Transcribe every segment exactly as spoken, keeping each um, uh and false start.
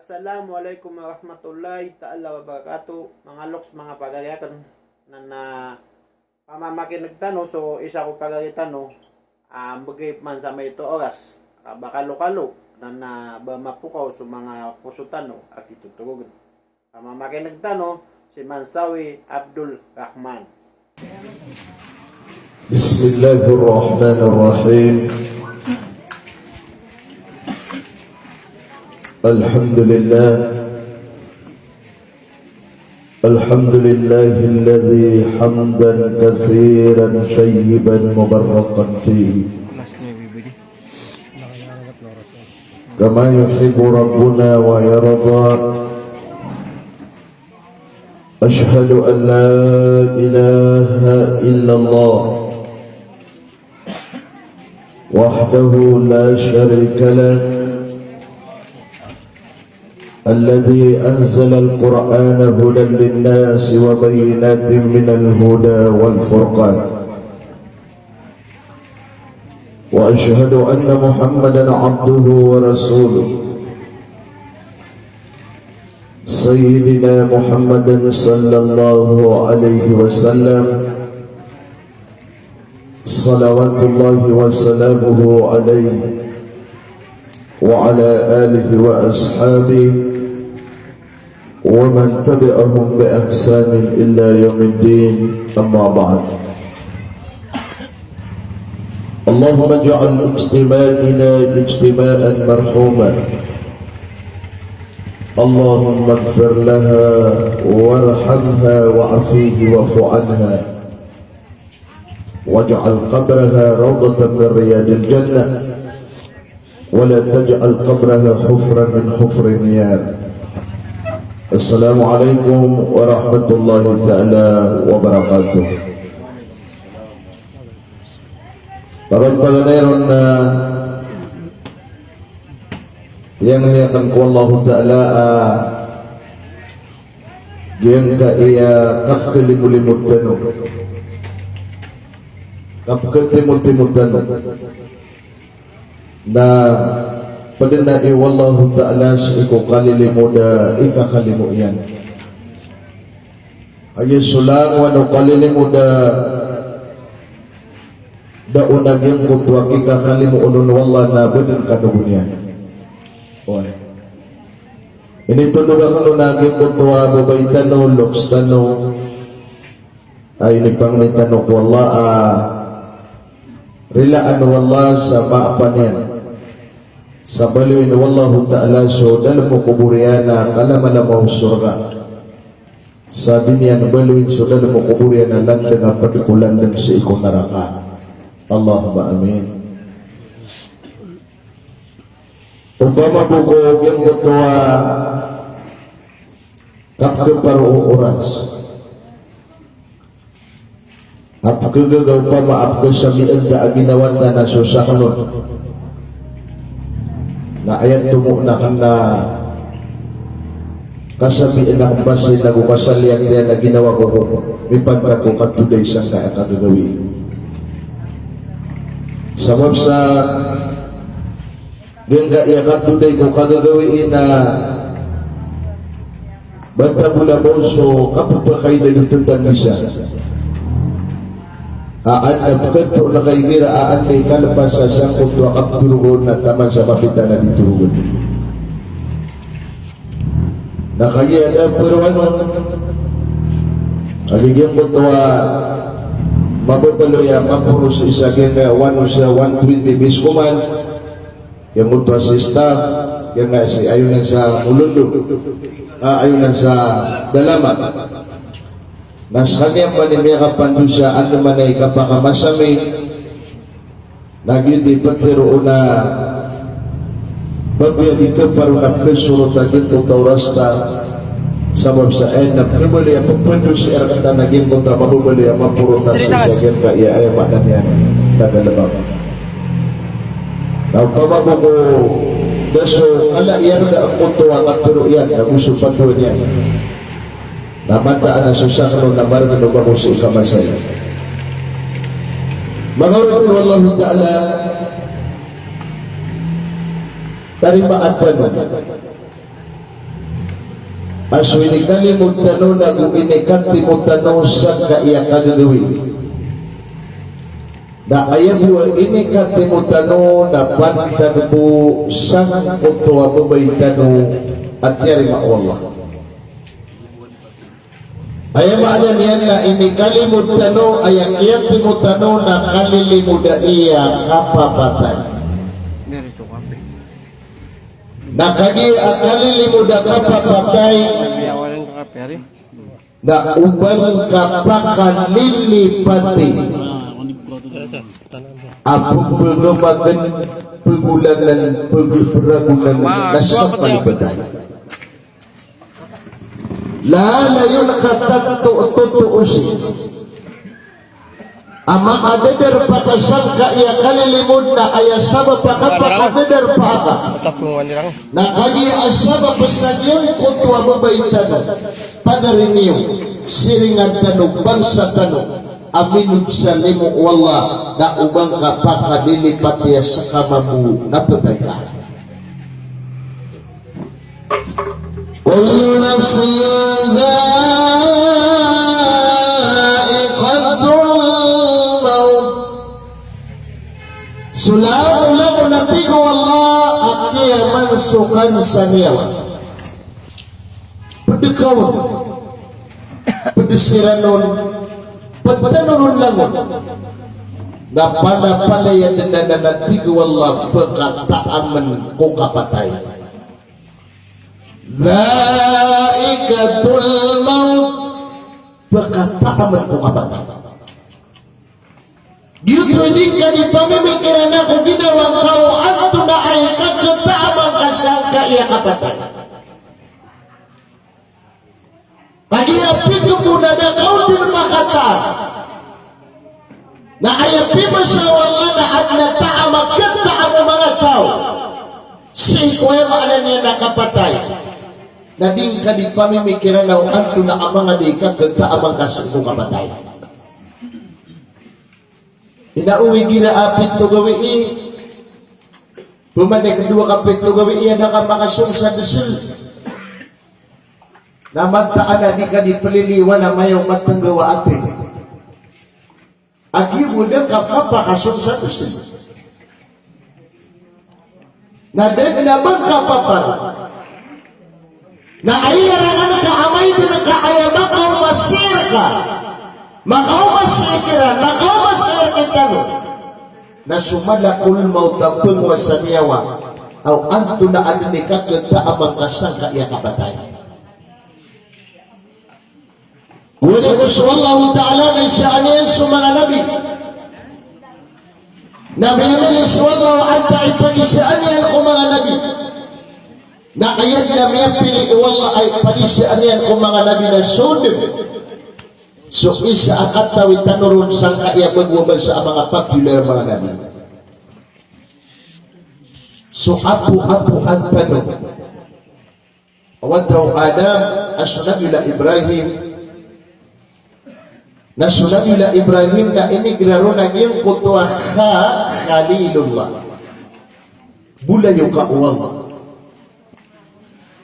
Assalamu alaikum warahmatullahi ta'ala wabarakatuh. Manga loks, manga pagari akn, na, na pamamakin'g tano so isa ko pagari tano a mbgay pman sa maito a oras, ka ba kalokalo, na, na ba mapokaw so manga poso tano a kitotorogn. Pamamakin'g tano si Mansawi Abdul Rahman. بسم الله الرحمن الرحيم. الحمد لله. الحمد لله الذي حمدا كثيرا طيبا مباركا فيه، كما يحب ربنا ويرضى. أشهد أن لا إله إلا الله وحده لا شريك له، الذي أنزل القرآن هدى للناس وبينات من الهدى والفرقان. وأشهد أن محمدا عبده ورسوله. سيدنا محمد صلى الله عليه وسلم، صلوات الله وسلامه عليه، وعلى آله وأصحابه ومن تبعهم بإحسان إلى يوم الدين، أما بعد. اللهم اجعل اجتماعنا اجتماعا مرحوما. اللهم اغفر لها وارحمها وعافيه واعف عنها. واجعل قبرها روضة من رياض الجنة، ولا تجعل قبرها حفرة من حفر النيران. السلام عليكم ورحمة الله تعالى وبركاته. Paganay ron na iyangni akn ko Allahu Ta'ala a giyangkaya kapkalimolimod tano, kapkatimotimo tano, na pd na i o Allahu Ta'ala sii ko kalilimod a ikakalimo iyan. Aya so langowan o kalilimod a da on a giyangkoto a kikakalimo on o Allah na ba dn kano gon iyan. Oway. Initondog akn on a giyangkoto a babay tano, loks tano, a inipangni tano ko Allah a rilaan o Allah sa maapa niyan, sa baloyin o Allahu Ta'ala so dalm o kobor iyan a kalamalama o sorga. Sa di niyan baloyin so dalm o kobor iyan a landng a pd ko landng sii ko naraka. Allahumma amin. Opama bo ko giyangkoto a kapkhaparo o oras, a pkhagaga opama a pkhasabian ta a ginawa ta na so sakn on na aya tomo na kna kasabian a kmbasay na go kasaliyan iyan a ginawa ko ko mipantag ko katoday sangkaya kagagawii. Sabap sa giyangkaya katoday ko kagagawii na bata bola bo so kapphakaidad o tantangisa. A an a pkhato na kaigira a an i kalbasa sangkoto a kaptorogon na taman sa mapita na di torogon. Na kagiya da poroan on, kagiya giyangkoto a mababaloy a maporo sii sa giyangkaya one, sa one twenty bis koman, giyangkoto a si staff, giyangkaya si ayonan sa Molondo, a ayonan sa Dalaman. Na skaniyan man i miyakapandosa, andamanaya i kapakamasami, na giyoto i ptharoon a ba biya di kaparo na pkhasorot a giyangkoto a oras ta, sabap sa aya na pkhabaloy a pphando sii rktano a giyangkoto a mababaloy a maporo ta sii sa giyangkaya, aya maana niyan na galbk. Na opama bo ko da so kala iyan da angkoto a katharo iyan, na go so pandoan iyan. Na mataan a so sakn on na margn o ba ko sii kamasay. Manga oripn o Allahu Ta'ala, tarimaan tano. a so inikalimod tano nago inikatimo tano sangkaya kagagawii. Na aya bo a inikatimo tano na pantag bo sangkoto a babay tano a tiyarima o Allah. Aya maana niyan na inikalimod tano, aya kiyatimo tano na kalilimod a iya kapapatay. Na kagiya kalilimod a kapapatay, na o ba ngka pakalilipati a pphagamagan, pagolanan, pag-, peragonan, na ska palipatay. Lalayon ka tatootoosi a makadadarpa ka sangkaya kalilimod na aya sabap a kapakadadarpa ka na kagiya a sabap sa giyangkoto a babay tano, pagari niyo, siringan tano, bangsa tano, a minod sa limo o Allah, na o ba ngka pakalilipati a ska mambo na patay ka. كل نفس ذائقة الموت. So langolangon, a tig o Allah, a kiyamansokan sa niyawa. Pd ka on, pd siran on, pd tano ron langon. Na palapalaya dn anan, a tig o Allah, pkataamn ko kapatay. Dhaikatul maut. Pkataamn ko kapatay. Giyoto i di ngka di pamimikiran ko ginawa ngka o antonaa i kakataaman ka sangkaya kapatay. Kagiya pd bo na da ka on dn makataam. Na aya pimasa o Allah na adn a taam a kataam o manga taw sii ko, aya maana niyan na kapatay. Na di ngka di pamimikiran o antonaa manga di kakataaman ka sii ko kapatay. Ina o igira a pito gawii, pman i kdowa ka pito gawii a da ka makasong sa dsl. Na mataan a di ka di pliliwan a mayaw matnggaw a atay. A giya bo da ka kapakasong sa dsl. Na da dn a ba ngka papar. Na aya rangan ka a amay dn ka aya makaoma sii rka, makaoma sii kiran, makaoma sii rktano, na so malakul maut a pngowa sa niyawa, aw antonaa dn i kakataaman ka sangkaya kapatay. Oway, tig o Allahu Ta'ala na isaan iyan so manga nabi. Na miyamili so Allah antaa i pagisaan iyan ko manga nabi. Na aya dn a miyapili o Allah a pagisaan iyan ko manga nabi na so dn so isa a katawi tano ron sangkaya bago a basa a manga popular a manga nabi. So apoapoan tano a wata o Adam a so Nabiyullah Ibrahim. Na so Nabiyullah Ibrahim na inigira ron a giyangkoto a Kha-, Khalilullah. Bolayoka o Allah.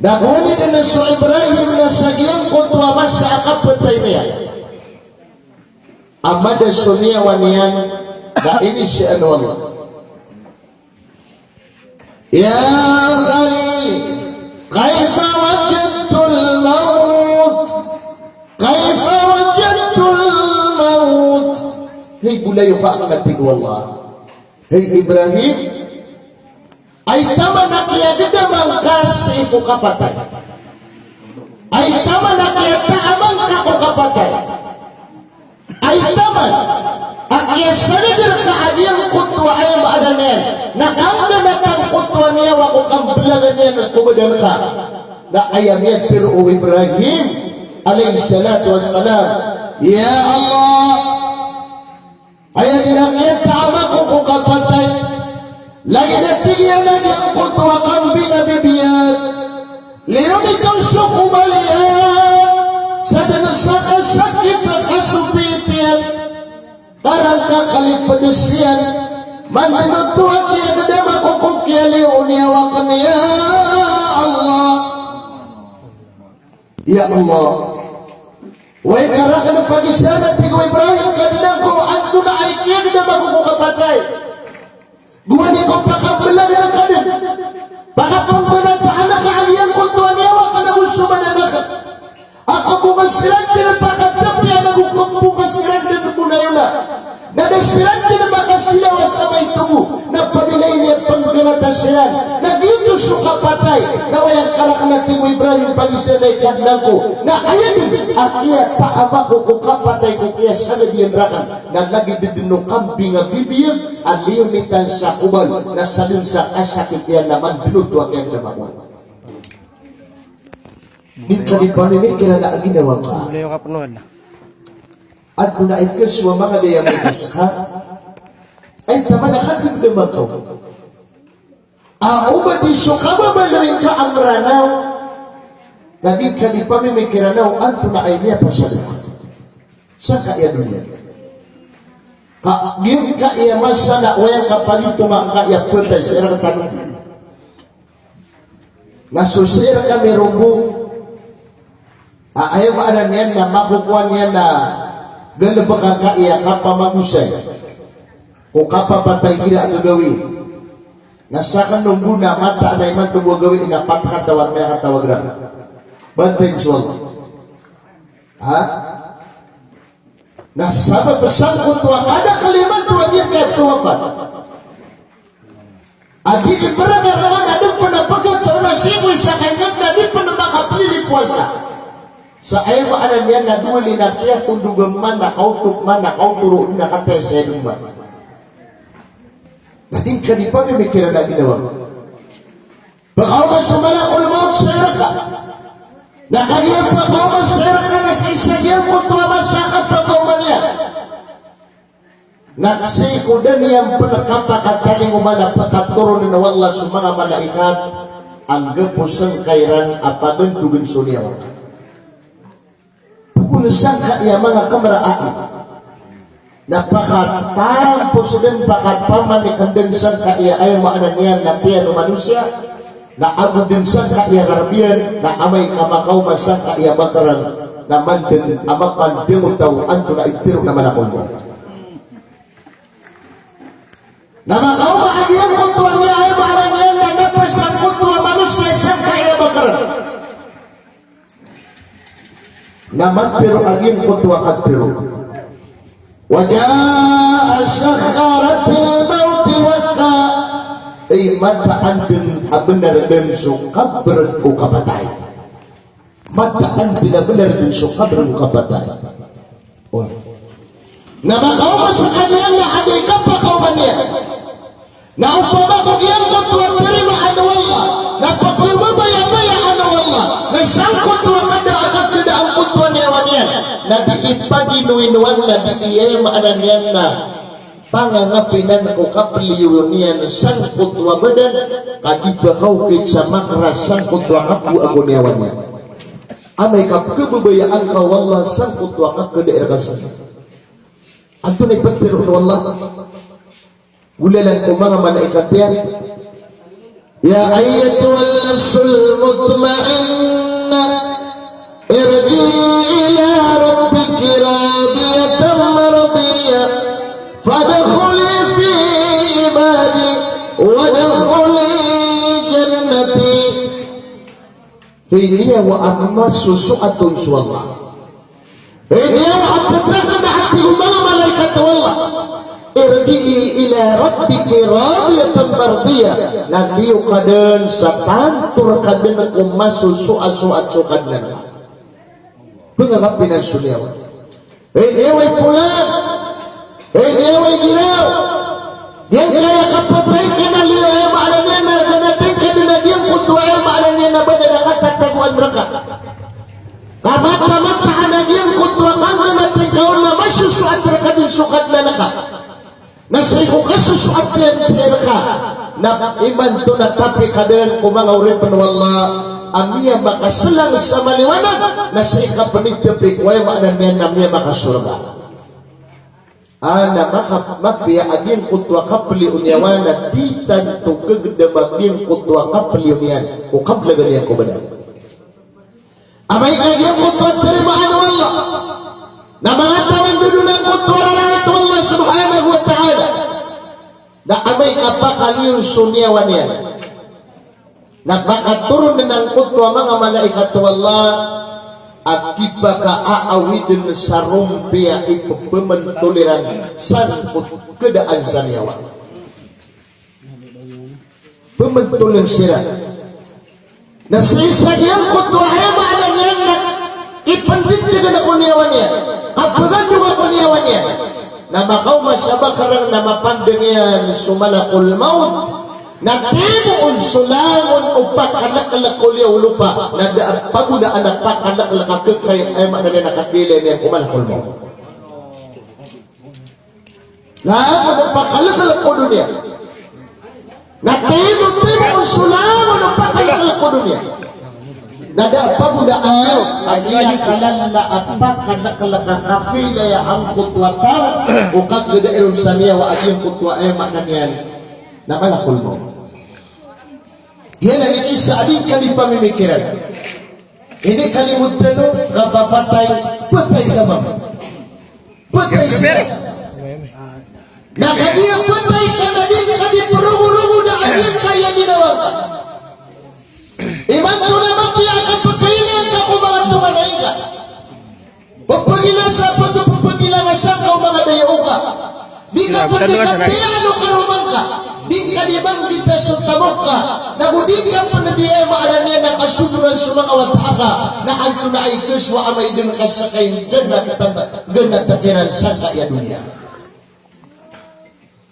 Na gowani dn a so Ibrahim na sa giyangkoto a masa a kapatay niyan a mada so niyawa niyan na inisaan o Allah. Ya Khalil, kaifa wajadtal maut? Kaifa wajadtal maut? Hay bolayoka akn, a tig o Allah. Hay Ibrahim, ay taman a kiyagdama ngka sii ko kapatay. Ay taman a kiyataaman ka ko kapatay. Ay taman a kiyasanad rka a giyangkoto a, aya maana niyan na kangganatan koto a niyawa ko kamblagan iyan ko badan ka. Na aya miyatharo o Ibrahim alayhis salatu wassalam, Ya Allah, aya dn a kiyataaman ko ko kapatay, lagid a tig iyan a giyangkoto a kambing a bibiyan, liyo niyo so kobal iyan, sa dn sa kasakit a kasopiit iyan, karangka kalipds iyan, man dn oto a kiyagdama ko ko kiyaliyo o niyawa akn, ya Allah. Ya Allah. Way ka rakn a pagizaan, a tig o Ibrahim, Kadnan ko, antonaa i kiyagdam ako ko kapatay? Gowani ko pakablag na kadn. Pakapangbanata anak a giyangkoto a niyawa ka na bo so madanakn. A kabonga siran dn pakatapiya na bo kabonga siran dn bo nayola. Na da siran dn makasiyawa sa maito bo. Na pamilay niyan pangganata siran. Na giyoto so kapatay. Na way angka rakn a tig o Ibrahim, pagizaan ay Kadnan ko. Na aya dn a kiyapaama ko ko kapatay ko kiyasagad iyan rakn. Na lagid dn o kambing a bibiyag a liyonitan sa kobal, na sadn sa kasakit iyan na mandn oto a kiyagdam ako. Di ka di pamimikiran a ginawa ka. Antonaa i kaso a manga daya mo ka ska? Ay taman a kakagdam ako. A, o ba di so kababaloy ngka a Mranaw, na di ka di pamimikiran o antonaa i miyapasad ka sangkaya doniya. Ka, giyangkaya masa na way angka pagitoma angkaya phatay sa iran tano. Na so sii rka mirombo, a, aya maana niyan na makokowa niyan na galbk angkaya kapamagosay ko kapapatay igira a gagawii. Na sakn o bo na mataan a imanto bo a gawii na pat katawag, miyakatawag rakn. Bantay so Allah. Ha? Na sabap sangkoto a kadakl imanto a giyangkaya pkhawafat a di ibrngarngan a di pn a pkhataw na sii ko isa ka ingd na di pn makaplili powasa. Sa aya maana niyan na dowa linapiya tondog man na kaotop man na kaotoro na kataya sa aya dn man. Na di ngka di pamimikiran a ginawa. Pkaoma so malakul mawt sii rka. Na kagiya pkaoma sii rka na sii sa giyangkoto a masa a kapkaoma niyan. Na sii ko da niyan pn kapakatalingoma na pkatoron o Allah so manga malaikat, anggapo sangka iran a pagandogn so niyawa. Pkon sangkaya manga kamera ai. Na pakatampos dn, pakapamanik dn sangkaya, aya maana niyan na tiyan o manosiya. Na ago dn sangkaya karbiyan, na amay ka makaoma sangkaya bakrn, na mandn a mapandngotaw antonaa i tiro na malakul mawt. Na makaoma a giyangkoto a niya, aya maana niyan na napa sangkoto a manosiya sangkaya bakrn. Na matero a giyangkoto a katero. Wa jaa sakharatul mawti hakka. Ay, mataan dn a bnar dn so kabr ko kapatay. Mataan dn a bnar dn so kabr ko kapatay. Oway. Na makaoma skaniyan na anda i kapakaoma niyan. Na opama ko giyangkoto a tarimaan o Allah, na pagbabayabayaan o Allah, na sangkoto a kada a kakada angkoto a niyawa niyan, na di ipaginoinoan, na di aya maana niyan na pangangapinan ko kapliyo niyan sangkoto a badan, ka di pakaokit sa makras sangkoto a kapoon ko niyawa niyan. Amay ka pkhababayaan ka o Allah sangkoto a kakada rka sa. Antonaa i ptharoon o Allah? Golalan ko manga malaikat iyan. Ya ayyatuhan nafsul mutmainnah, irji'i ila rabbiki radiyatan mardiyah, fadkhuli fi ibadi, wadkhuli jannati. Hay niyawa a masosoat on so Allah. Hay niyawa a pd rka na, a tig o manga malaikat o Allah, irji'i ila rabbiki radiyatan mardiyah. Na liyo ka dn sa tanto rka dn ko masosoat so Kadnan ka. Pngangapinan so niyawa. Hay niyawa i polan, hay niyawa i giraw. Giyangkaya kapatay ka na liyo, aya maana niyan na ganatin ka dn a giyangkoto a, aya maana niyan na badan a katatagoan rka. Ka mataan a giyangkoto a kanganatin ka on na masosoat rka dn so Kadnan ka. Na sii ko kasosoat iyan sii rka, na imanto na tapi ka dn ko manga oripn o Allah a miyamakaslang sa maliwanag, na sii ka pn i tapi ko, aya maana niyan na miyamakasorga. A, na maka-, mapiya a giyangkoto a kapliyo niyan, na di tanto kagdam a giyangkoto a kapliyo niyan ko kablagan iyan ko badan. Amay ka giyang Na manga taw a ndodon angkoto a larangan o Allah subhanahu wa ta'ala, na amay ka pakaliyon so niyawa niyan, na pakatoron dn angkoto a manga malaikat o Allah a kipakaaawid dn sa rompiya i pphamantol iran sangkoto a kadaan sa niyawa. Phamantoln siran. Na sii sa giyangkoto a, aya maana niyan na ipndgdgn ko niyawa niyan, kapagandonga ko niyawa niyan, na makaoma sa bakrang na mapandng iyan so malakul maut. Na timoon so langon o pakalklk o liyawaw o lopa, na da a pagodaan a pakalklk a khailay, aya maana niyan na khailay niyan ko malakul maut. Langon o pakalklk ko doniya. Na timo, timoon so langon o pakalklk ko doniya. Na da a pagodaan a miyakalala a pakalklk a kapilaya angkoto a taw o kagadai ron sa niyawa a giyangkoto a, aya maana niyan na malakul maut. Giyanan i isa a di ngka di pamimikiran. Ini kalimod tano, kapapatay, patay ka man. Patay siya. Na kagiya patay ka na di ngka di progorogod a giyangkaya ginawa ngka. Imanto na mapiya a kapagkailangan ka ko manga tonganay ngka. Pphagilasa, pphagilasa sangka o manga dayaw ka. Di ka pn di katiyaan o karoma ngka. Di ngka di manggita so tamok ka. Nago di ngka pn di, aya maana niyan na kasodran so manga wata ka. Na antonaa i kasowa a maidn ka sa kaingd na tanda, ingd na takiran sangkaya doniya.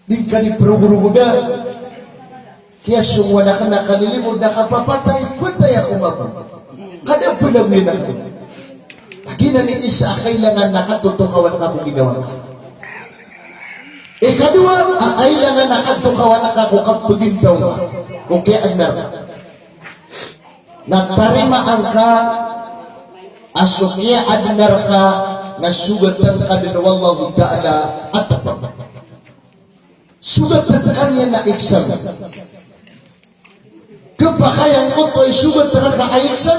Di ngka di progorogoda. Kiyasongowan akn a kalilimod na kapapatay, patay ako mako. Ka da a pn ago iyan akn. Lagid anan i isa a kailangan na katotokawan ka ko ginawa ngka. Ikadowa a kailangan na katokawan ka ko kapagintaw ngka ko kiyaadnar ka. Na tarimaan ka a so kiyaadnar ka na sogatn ka dn o Allahu Ta'ala a tpng. Sogatn ka niyan a exam. Khapakay angkoto a isogat rka a exam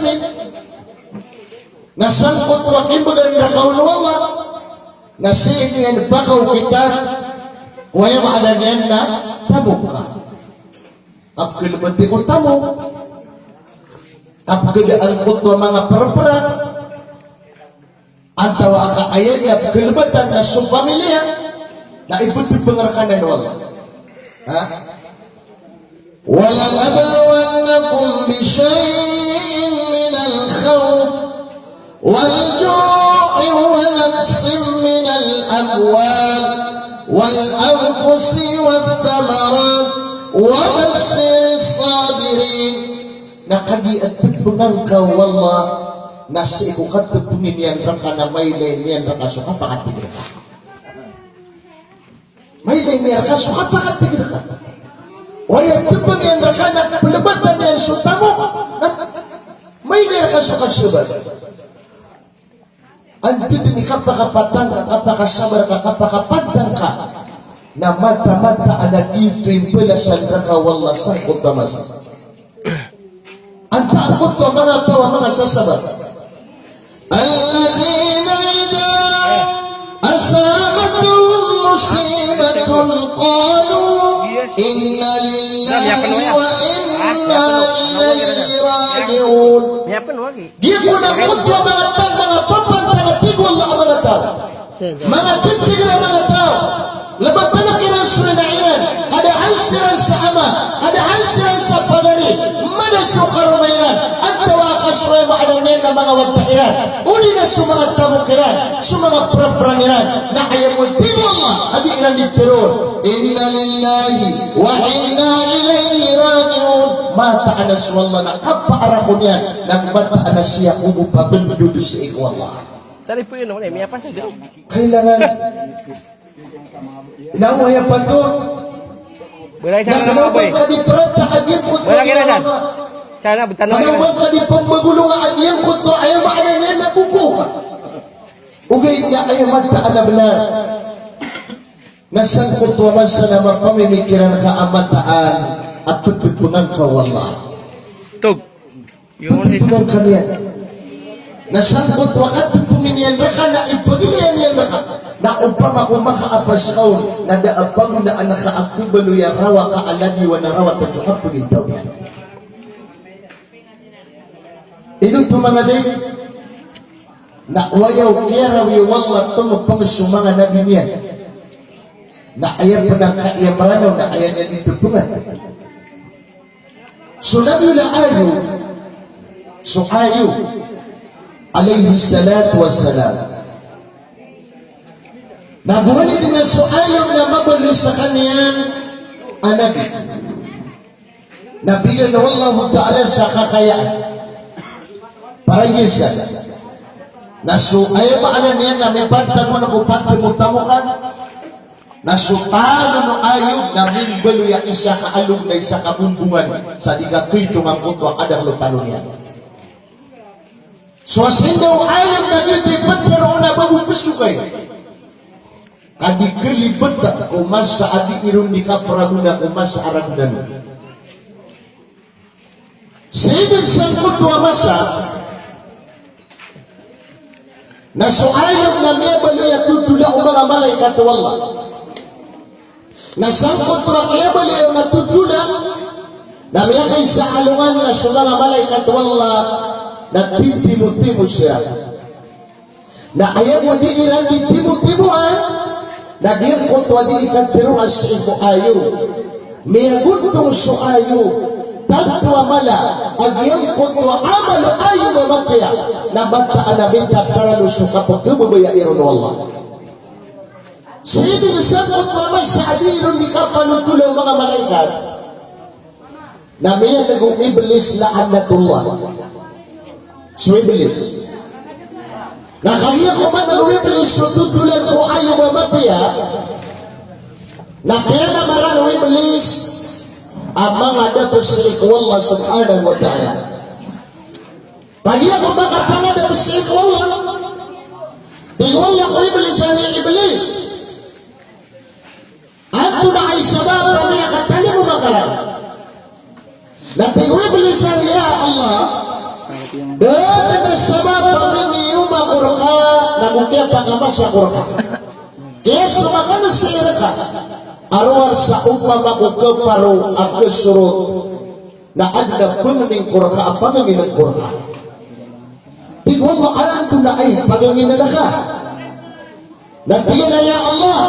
na sangkoto a kimbgan rka on o Allah, na sii niyan pakaokita ko, aya maana niyan na tamok ka. Kapkhalbati ko tamok, kapkada angkoto a manga prapra, antawaa ka aya niyan pkhalbatan na so pamilya, na iptpng rka nan o Allah. Ha? ولنبلونكم بشيء من الخوف والجوع ونقص من الأموال والأنفس والثمرات وبشر الصابرين. Na kagiya tpngan ka o Allah, na sii ko katpngi niyan rka na mailay niyan rka so kapakatig rka. Mailay niyan rka so kapakatig rka. Aya tpngan rka na plbatan iyan so tamok. Mailay rka so kasabar. Anda dn i kapakapantang ka, kapakasabar ka, kapakapantang ka, na mataan, mataan a giyoto i mbalasan rka o Allah sangkoto a masa. Antaa angkoto a manga taw a manga sasabar? الذين إذا أصابتهم مصيبة قالوا إنا لله وإنا إليه راجعون. Giyoto na angkoto a manga taw a manga papantang, tig o Allah, a manga taw. Manga tig iran a manga taw. Lbatan kiran so ina iran, adaan siran sa ama, adaan siran sa pagari, mada so karoma iran, antawaa ka so, aya maana niyan na manga wata iran, odi na so manga tamok iran, so manga prapran iran, na aya bo, tig o Allah, a di iran di tharoon, إنا لله وإنا إليه راجعون. Mataan a so Allah na kapaar ako niyan, na mataan a sii ako bo pabndod sii ko Allah. Tari po yun, ano, may apa sa dito? Kailangan. Na aya patot. Boleh na sana, kna o ba boy? Ka di prapra a giyangkoto a ginawa ka. Boleh kira sana. Sana, betan. Kna o ba ka di pmbagolong a giyangkoto, aya maana niyan na boko ka. Ogaid na aya mataan a bnar na sangkoto a masa na mapamimikiran ka a mataan a ptpngan ka o Allah. Tog. Ptpngan ka niyan. Na sangkoto a katpng Iyan reka na ipagiliyan iyan reka. Na opama ko makaapas ka on, na da a pagonaan ka a kabaloy a rawa ka a ladiwan a rawa ta so kapagintaw iyan. Ino oto manga dai? Na o aya o kiyarawi o Allah, tongpng so manga nabi niyan. Na aya pn a kaiya Mranaw na aya niyan di tpngan. So Nabiyullah Ayub, so Ayub alayhis salatu wassalam. Na gowani dn a so Ayub na mabaloy skaniyan a nabi. Na bigan o Allahu Ta'ala sa kakayaan. Para giya na so, aya maana niyan na mipantag on ko pantag o tamokan. Na so talon o Ayub na mimbaloy a isa ka alog na isa ka bombongan sa di ka kaitong angkoto a kadakl o talon iyan. So sindaw o Ayub na giyoto i ptharoon a ba bo psokay. Ka di kalibta ko masa a di iron di kapragona ko masa a ragonan. Sii dn sangkoto a masa na so Ayub na miyabaloy a totola o manga malaikat o Allah. Na sangkoto a kiyabaloy on a totola na miyakaisa a alongan na so manga malaikat o Allah na titimotimo siran. Na aya bo di iran di timotimoan na giyangkoto a di iran tharoa sii ko Ayub. Miyagontong so Ayub tanto a mala a giyangkoto a amal o Ayub a mapiya na mataan a mitataralo so kapkhababayai ron o Allah. Sii dn sangkoto a masa a di ron di kapanotola o manga malaikat na miyan'g o Iblis la'natullah. So Iblis. Na kagiya ko man'g o Iblis so totolan ko Ayub a mapiya, na piyamaran o Iblis a manga dato sii ko Allah subhanahu wa ta'ala. Kagiya ko makapangadap sii ko Allah, tig o Allah ko Iblis a, hay Iblis, antonaa i sabap a miyakatalingoma ka rakn? Na tig o Iblis a, ya Allah, da dn a sabap a minioma ko rka nago kiyapakamasa ko rka. Kiyasong akn sii rka a rowar sa opama ko kaparo a kasorot na adn a pangnin ko rka a pangnin ko rka. Tig o Allah a antonaa i pangnin rka? Na tig iyan a, ya Allah,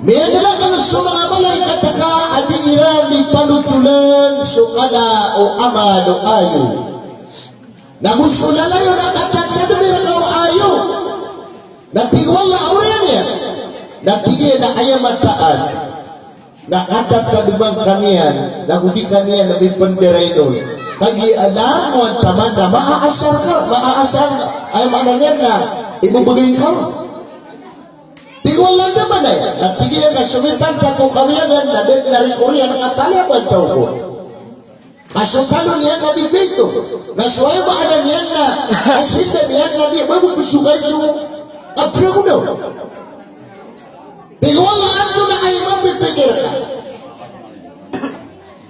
miyan'g akn so manga malaikat ka a di iran di panotolan so kala o amal o Ayub. Nago so lalayon a katatadmi rka o Ayub. Na tig o Allah a oriyan iyan. Na tig iyan a aya mataan na katatadman ka niyan, nago di ka niyan mipndarainon. Kagiya langowan taman na maaasar ka, maaasar ka. Aya maana niyan na ibebegay ka. Tig o Allah, andamanaya? Na tig iyan a so mipantag ko kawiyagan na da dn a rikoriyan ka paliyaban taw ko. Ka so talon iyan na di kaito. Na so aya maana niyan na, a sinda niyan na di ba bo pzokay so kapragona. Tig o Allah, antonaa i mapipikir ka?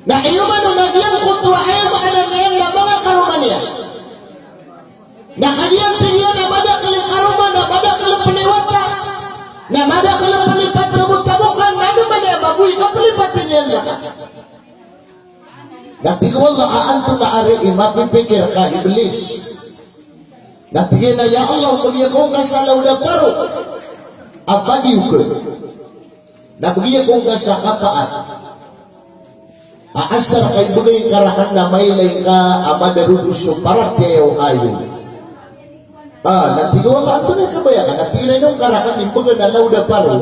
Na iyo man on a giyangkoto a aya maana niyan na manga karoma niyan. Na kagiya tig iyan a madakl i karoma, na madakl pn i wata, na madakl pn i patamotamokan, na andamanaya ba bo i kaplipati niyan rka? Na tig o Allah a antonaa ari i mapipikir ka, Iblis? Na tig iyan a, ya Allah, bgi ako ngka sa lawd a paro a pagiyo ka. Na bgi ako ngka sa kapaar a asar ka, ibgay ngka rakn na mailay ngka a madarodos so paratiyaya o Ayub. Ah, na tig o Allah, antonaa i kabaya ka? Na tig iyan a ino ngka rakn i bgan a lawd a paro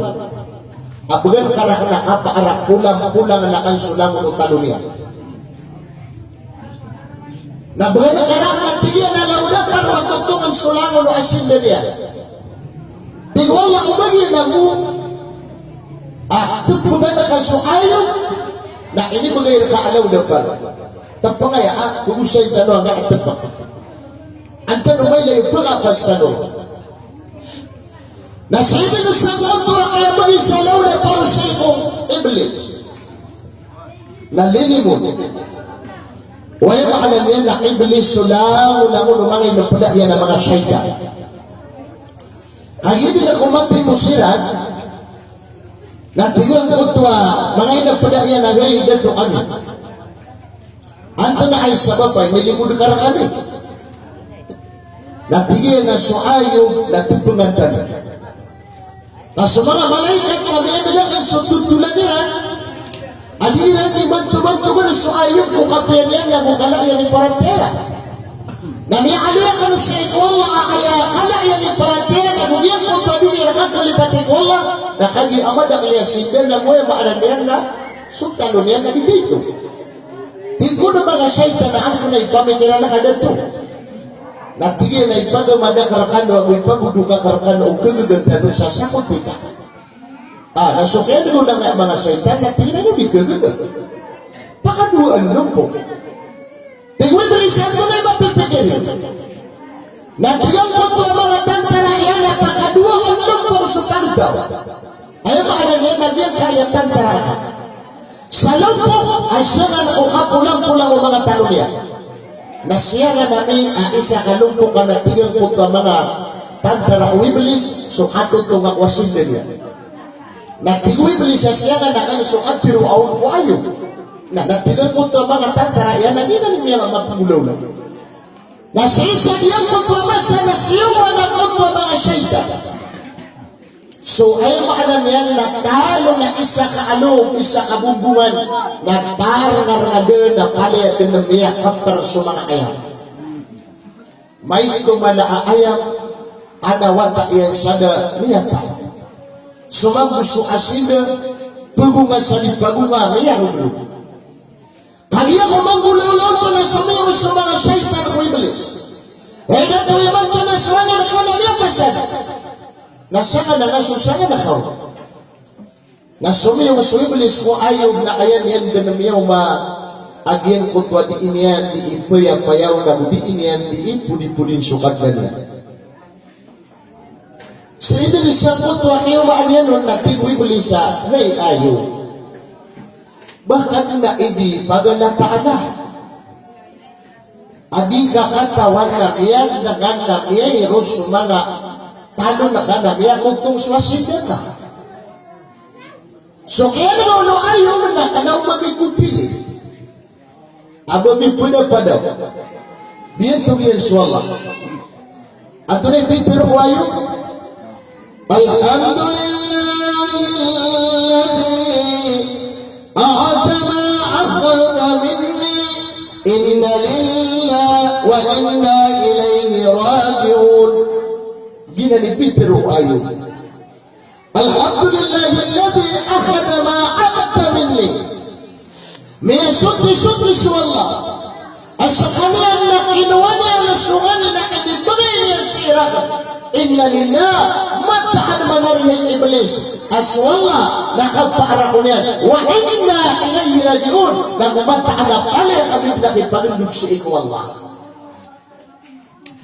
a bgan ka rakn a kapaar a polang-polangn akn so langon o talon iyan. Na bgan ka rakn, na tig iyan a lawd a paro a totongn so langon o asinda niyan. Tig o Allah, o ba giyanan bo a tpngan ka so Ayub na inibgay rka a lawd a paro? Tpnga aya a, gogosay tano angka a tpng. An tano mailay o pkapas tano. Na sii dn sangkoto a kiyabgay sa lawd a paro sii ko Iblis na linimon. Aya maana niyan na Iblis so langolangon o manga inpda iyan a manga shaytan. Kagiya di na ko matimo siran, na tig angkoto a manga ina pd iyan a, "Hay dato ami, antonaa i sabap a inilimod ka rkami?" Na tig iyan a so Ayub na tpngan tano. Na so manga malaikat na miyaneg akn so totolan iran, a di iran di bantobantogan so Ayub ko kapiya niyan na go kala iyan i paratiyaya. Na miyaaloy akn sii ko Allah a aya kala iyan i paratiyaya na go giyangkoto a di niyan kakalipati ko Allah, na kagiya a madakl i asinda na go aya maana niyan na so talo niyan na di dito. Tig o manga shaytan a angkoto na ipamikiran ka dato. Na tig iyan a ipagamad akn rkano ago ipagodok akn rkano o kagaga tano sa sakotika. Ah, na so kiyaneg o manga shaytan na tig iyan a di kagaga. Pakadowa a lompok. Tig o Iblis a antonaa i mapipikir. Na tig angkoto a manga tantara iyan a pakadowa a lompok so pagtaw. Aya maana niyan na giyangkaya tantara iyan. Sa lompok a siyangan o kapolangpolang o manga talo niyan. Na siyangan ami a isa ka lompok a na tig angkoto a manga tantara o Iblis so katotong a ko asinda niyan. Na tig o Iblis a siyangan akn so katharo a on ko Ayub. Na, na tig angkoto a manga tantara iyan a giyanan i miyamapnggolawla. Na sii sa giyangkoto a masa na siyowan angkoto a manga shaytan. So, aya maana niyan na talo na isa ka alog, isa ka bombongan, na parngarnga dn a palaya dn a miyakapar so manga ayam. Maito mala a ayam, ana wata iyan sa da miyatay. So mambo so asinda, pagonga sa di pagonga, miyarodrog. Kagiya ko manggolawla oto na somiyong so manga shaytan ko Iblis. Eda to imanto na sorangan ka na miyapasad. Na sangana nga so sangana ka on. Na somiyong so Iblis ko Ayub na aya niyan dn miyaoma a giyangkoto a dii niyan dii payapayaw na go dii niyan dii podipodin so Kadnan iyan. Si Iblis angkoto a kiyaomaan iyan on na tig o Iblis a, "Hay Ayub, ba ka dn a idi pag Allah Ta'ala a di ka katawan a kiyaadn ka na miyairo so manga talon ka na miyatotong so asinda ka?" So kiyaadn o Ayub na kna o mamikotili a ba mipadapada. Biyantog iyan so Allah. Antonaa i pitharo o Ayub? Alhamdulillahilladhi a'ta ma akhadha minni, inna lillahi wa inna ilayhi raji'un. Giyanan i pitharo o Ayub. Alhamdulillahilladhi akhadha ma a'ta minni. Miyasotisotis o Allah a skaniyan na kinowa niyan so nganin a inibgay niyan sii rakn. Inna lillah, mataan man a ri hay Iblis a so Allah na kapaarako niyan. Wa inna ilayhi raji'un, na go mataan a palaya kami dn a kipagndod sii ko Allah.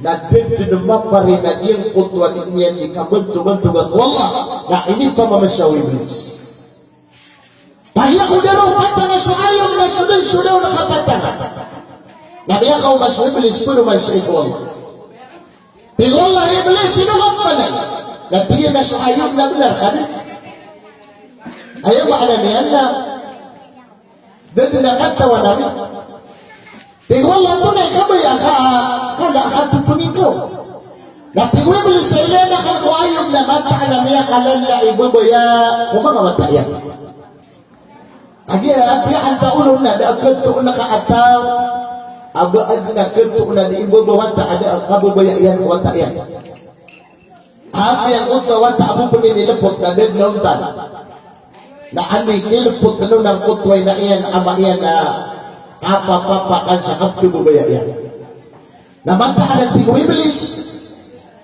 Na da dn mapari na giyangkoto a dii niyan dii kabantobantoga ko Allah, na inipamamasa o Iblis. Kagiya ko da ron patanga so Ayub na so dn so da on kapatanga. Na miyakaoma so Iblis paroman sii ko Allah. Tig o Allah, "Iblis, ino ka pman?" Na tig iyan a so Ayub na bnar ka dn. Aya maana niyan na da dn a katawan ami. Tig o Allah, antonaa i kabaya ka, kala a katotong ingka on? Na tig o Iblis a ilaya akn ko Ayub na mataan a miyakalala i babaya ko manga wata iyan. Kagiya apiya antaa on na da a katoon ka a taw a ba adn a katoon a dii babaya wata a da a kababaya iyan ko wata iyan. Apiya angkoto a wata a bo pn inilpot na da dn a ontan. Na anda i kilpot tano na angkoto a ina iyan, ama iyan a kapapapakan sa kapkhababaya iyan. Na mataan a tig o Iblis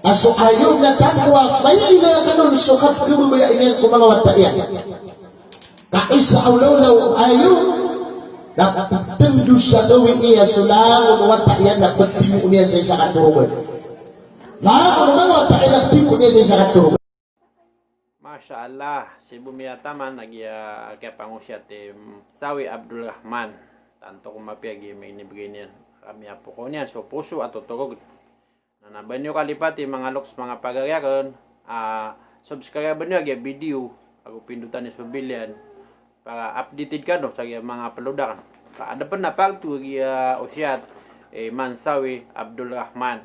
a so Ayub na tanto a mailay akn on so kapkhababaya iyan ko manga wata iyan. Ka isa a olaola o Ayub na ptndo sa gawii a so langon o wata iyan na ptimoon iyan sa isa ka torogan. Langon o manga wata iyan na ptimoon iyan sa isa ka torogan. Masha Allah, si Bumi Ataman, lagid a kiyapangosiyat i Sawi Abdul Rahman. Tanto ko mapiya giya minibgay niyan. Kami a pokowan iyan so poso a totogog. Na ba niyo kalipati manga loks, manga pagari akn. Ah, subscribe niyo a giya video, ago pindotan niyo so bell iyan, para updated kano sa giya manga upload akn. Ka adn pn a pagto a giya osiyat, eh, Mansawi Abdul Rahman.